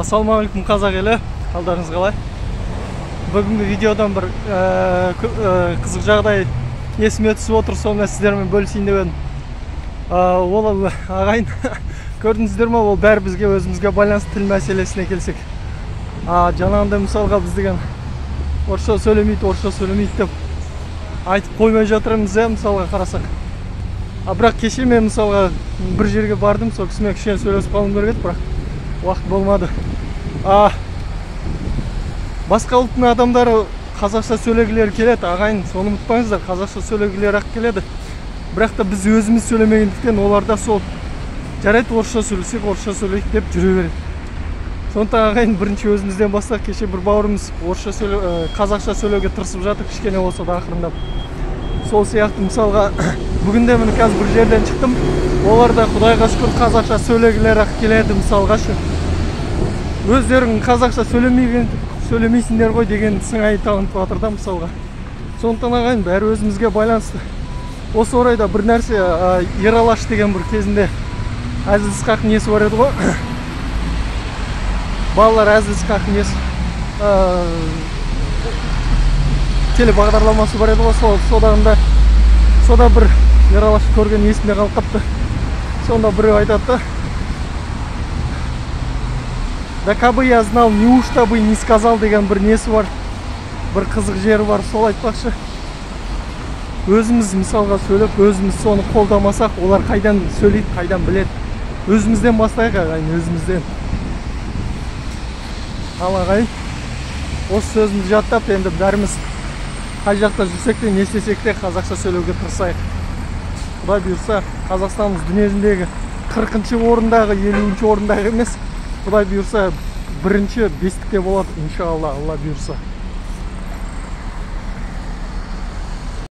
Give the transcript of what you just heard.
Ассалаумағалейкум, қазақ елі, қалдарыңыз қалай? Бүгінгі видеодан бір қызық жағдай есіме түсіп отыр, сонымен сіздермен бөлісейін деп едім. Ол ағайын, көрдіңіздер ме, ол бәрі бізге өзімізге байланысты тіл мәселесіне келсек. Жаңағындай мысалға біз деген орысша сөйлемейді, орысша сөйлемейді деп айтып қоймай жатырмыз, мысалға қарасақ. Бірақ кеше мен мысалға бір жерге бардым, сол кісімен кішкене сөйлесіп қалғым келіп еді, бірақ уақыт болмады. Басқа ұлттың адамдары қазақша сөйлегілері келеді, ағайын, соны ұмытпаңыздар, қазақша сөйлегілері ақ келеді. Бірақ та біз өзіміз сөйлемегендіктен олар да сол жарайды, орысша сөйлесек, орысша сөйлейік деп жүре береді. Сондықтан ағайын, бірінші өзімізден бастап, кеше бір бауырымыз орысша сөйле, қазақша сөйлеуге тырысып жатыр, кішкене болса да ақырындап. Сол сияқты мысалға бүгін де міне қазір бір жерден шықтым, олар да Құдайға шүкір қазақша сөйлегілері ақ келеді мысалға шы. Өздерің қазақша сөйлемейсіңдер ғой деген сыңай танытып жатыр да мысалға. Сондықтан ағайын, бәрі өзімізге байланысты. Осы орайда бір нәрсе, Ералаш деген бір кезінде әзіл-сықақ несі бар еді ғой. Балалар әзіл-сықақ несі, телебағдарламасы бар еді ғой, сода бір Ералаш көрген есімде қалып қапты. Сонда біреу айтады да: «Да кабы я знал, неужто бы не сказал» деген бір несі бар, бір қызық жері бар. Сол айтпақшы, өзіміз мысалға сөйлеп, өзіміз соны қолдамасақ, олар қайдан сөйлейді, қайдан біледі? Өзімізден бастайық, ағайын, өзімізден. Ал ағайын, осы сөзімді жаттап, енді бәріміз қай жақта жүрсек те, не істесек те қазақша сөйлеуге тырысайық. Құдай бұйырса, Қазақстанымыз дүниежүзіндегі 40-шы орындағы, 50-ші орындағы емес, Құдай бұйырса, бірінші бестікте болады, иншалла, Алла бұйырса.